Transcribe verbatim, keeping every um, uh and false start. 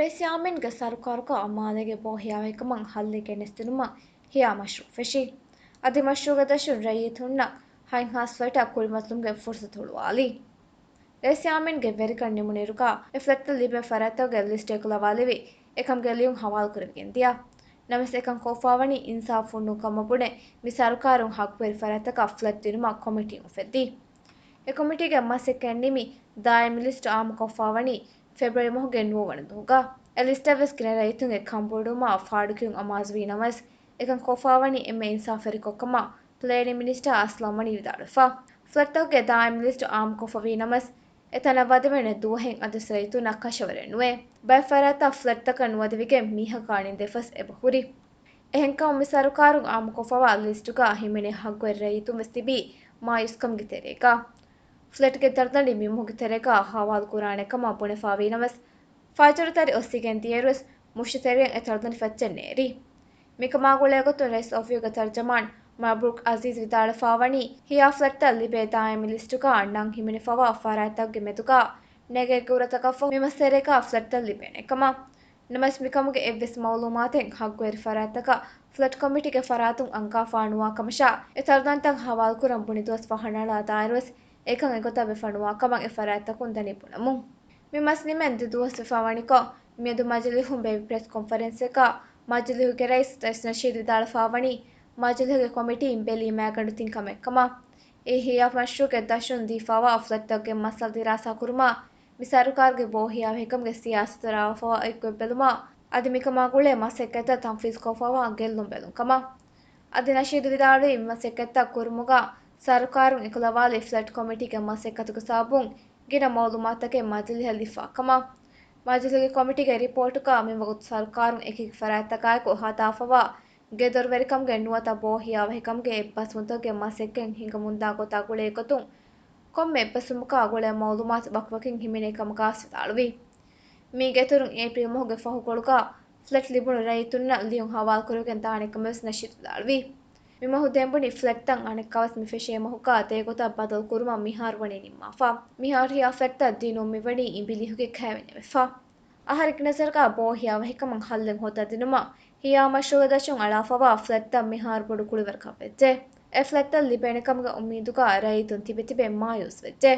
ރައީސް ޔާމީންގެ ސަރުކާރުގަ މާލޭގެ ބޯހިޔާވަހިކަމަށް ހައްލެއް ގެނެސްދިނުމަށް ހިޔާ މަޝްރޫއު ފެށީ. އަދި މަޝްރޫއުގެ ދަށުން ރައްޔިތުންނަށް ހަތްހާސް ފްލެޓް ކުރިމަތިލުމުގެ ފުރުސަތު ހުޅުވާލީ. ރައީސް ޔާމީންގެ ވެރިކަން ނިމުނުއިރުގަ އެ ފްލެޓްތައް ލިބޭ ފަރާތްތަކުގެ ލިސްޓް އެކުލަވާލެވި، އެކަމުގެ ލިޔުން ހަވާލުކުރެވިގެން ދިޔަ. ނަމަވެސް އެކަން ކޮށްފާވަނީ އިންސާފް ހުންނުން ކަމަށް ބުނެ، މި ސަރުކާރުން ހައްގުވެރި ފަރާތްތަކަށް ފްލެޓް ދިނުމަށް ކޮމިޓީ އުފެއްދީ. އެ ކޮމިޓީގެ މަސައްކަތް ނިމި، ދާއިމީ ލިސްޓް އާއްމުކޮށްފާވަނީ ފެބްރުއަރީ މަހުގެ ނުވަވަނަ ދުވަހުގަ. އެ ލިސްޓަށް ވެސް ގިނަ ރައްޔިތުންގެ ކަންބޮޑުވުމާ ފާޑުކިޔުން އަމާޒުވީ ނަމަވެސް، އެކަން ކޮށްފާވަނީ އެންމެ އިންސާފުވެރިކޮށްކަމަށް ޕްލޭނިން މިނިސްޓަރ އަސްލަމް ވަނީ ވިދާޅުވެފަ. ފްލެޓްތަކުގެ ދާއިމީ ލިސްޓް އާއްމުކޮށްފަވީ ނަމަވެސް، އެތަނަށް ވަދެވޭނެ ދުވަހެއް އަދިވެސް ރައްޔިތުންނަށް ކަށަވަރެއް ނުވޭ. ބައެއް ފަރާތްތައް ފްލެޓްތަކަށް ނުވަދެވިގެން މީހަކާ ނިންދެފަސް އެބަ ހުރި. އެހެންކަމުން މި ސަރުކާރުން އާއްމުކޮށްފަވާ ލިސްޓުގަ ހިމެނޭ ހައްގުވެރި ރައްޔިތުން ވެސް ތިބީ މާޔޫސްކަމުގެ ތެރޭގަ. ފްލެޓްގެ ދަރުދަނޑި މި މަހުގެ ތެރޭގަ ހަވާލު ކުރާނެ ކަމަށް ބުނެފާވީ ނަމަވެސް، ފަޖުރު ތަރި އޮއްސިގެން ދިޔައިރުވެސް މުށިތެރެއިން އެ ތަޅުދަނޑި ފައްޗެއް ނޭރި. މިކަމާ ގުޅޭގޮތުން ރައީސް އޮފީހުގެ ތަރްޖަމާން މަބްރޫކް އަޒީޒް ވިދާޅުވެފާވަނީ، ހިޔާ ފްލެޓްތައް ލިބޭ ދާއިމީ ލިސްޓުގަ ނަން ހިމެނިފަވާ ފަރާތްތަކުގެ މެދުގަ ނޭގޭ ގުރަތަކަށްފަހު މި މަސް ތެރޭގަ ފްލެޓްތައް ލިބޭނެ ކަމަށް. ނަމަވެސް މިކަމުގެ އެއްވެސް މައުލޫމާތެއް ހައްގުވެރި ފަރާތްތަކަށް ފްލެޓް ކޮމިޓީގެ ފަރާތުން އަންގާފާ ނުވާ ކަމަށާ، އެ ތަޅުދަނޑިތައް ހަވާލުކުރަން ބުނި ދުވަސް ފަހަނަޅާ ދާއިރުވެސް އެކަން އެގޮތަށް ވެފަ ނުވާ ކަމަށް އެ ފަރާތްތަކުން ދަނީ ބުނަމުން. މި މަސް ނިމެން ދެ ދުވަސް ވެފަ ވަނިކޮށް، މިއަދު މަޖިލީހުން ބޭއްވި ޕްރެސް ކޮންފަރެންސެއްގަ މަޖިލީހުގެ ރައީސް ރައީސް ނަޝީދު ވިދާޅުވެފާވަނީ، މަޖިލީހުގެ ކޮމިޓީން ބެލީ މައިގަނޑު ތިން ކަމެއް ކަމަށް. އެ ހިޔާ މަޝްރޫއުގެ ދަށުން ދީފާވާ ފްލެޓްތަކުގެ މައްސަލަ ދިރާސާ ކުރުމާ، މި ސަރުކާރުގެ ބޯހިޔާވަހިކަމުގެ ސިޔާސަތު ރާވާފަވާ އެއްގޮތް ބެލުމާ، އަދި މިކަމާ ގުޅޭ މަސައްކަތްތައް ތަންފީޒުކޮށްފަވާ ގެއްލުން ބެލުން ކަމަށް. އަދި ނަޝީދު ވިދާޅުވީ، މި މަސައްކަތްތައް ކުރުމުގަ ސަރުކާރުން އެކުލަވާލި ފްލެޓް ކޮމިޓީގެ މަސައްކަތުގެ ސަބަބުން ގިނަ މައުލޫމާތުތަކެއް މަޖިލީހަށް ލިބިފާ ކަމަށް. މަޖިލީހުގެ ކޮމިޓީގެ ރިޕޯޓުގަ މިވަގުތު ސަރުކާރުން އެކި ފަރާތްތަކާއެކު ހަދާފަވާ ގެދޮރުވެރިކަމުގެ ނުވަތަ ބޯހިޔާވަހިކަމުގެ އެއްބަސްވުންތަކުގެ މަސައްކަތް ހިނގަމުންދާ ގޮތާ ގުޅޭ ގޮތުން، ކޮންމެ އެއްބަސްވުމަކާ ގުޅޭ މައުލޫމާތު ވަކިވަކިން ހިމެނޭ ކަމަކާ ވެސް ވިދާޅުވި. މީގެ އިތުރުން އޭޕްރީލް މަހުގެ ފަހުކޮޅުގަ ފްލެޓް ލިބުނު ރައްޔިތުންނަށް ލިޔުން ހަވާލުކުރެވިގެން ދާނެ ކަމަށް ވެސް ނަޝީދު ވިދާޅުވި. މި މަހު ދެން ބުނި ފްލެޓްތައް އަނެއްކާވެސް މި ފެށޭ މަހުގަ ދޭ ގޮތަށް ބަދަލު ކުރުމަށް މިހާރު ވަނީ ނިންމާފަ. މިހާރު ހިޔާ ފްލެޓްތައް ދިނުން މިވަނީ އިނބިލީހުގެ ކައިވެނިވެފަ. އަހަރެންގެ ނަޒަރުގަ ބޯހިޔާވަހިކަމަށް ހައްލެއް ހޯދާދިނުމަށް ހިޔާ މަޝްރޫއުގެ ދަށުން އަޅާފަވާ ފްލެޓްތައް މިހާރު ބޮޑު ކުޅިވަރަކަށް ވެއްޖެ. އެ ފްލެޓްތައް ލިބޭނެ ކަމުގެ އުއްމީދުގަ ރައްޔިތުން ތިބެ ތިބެ މާޔޫސް ވެއްޖެ.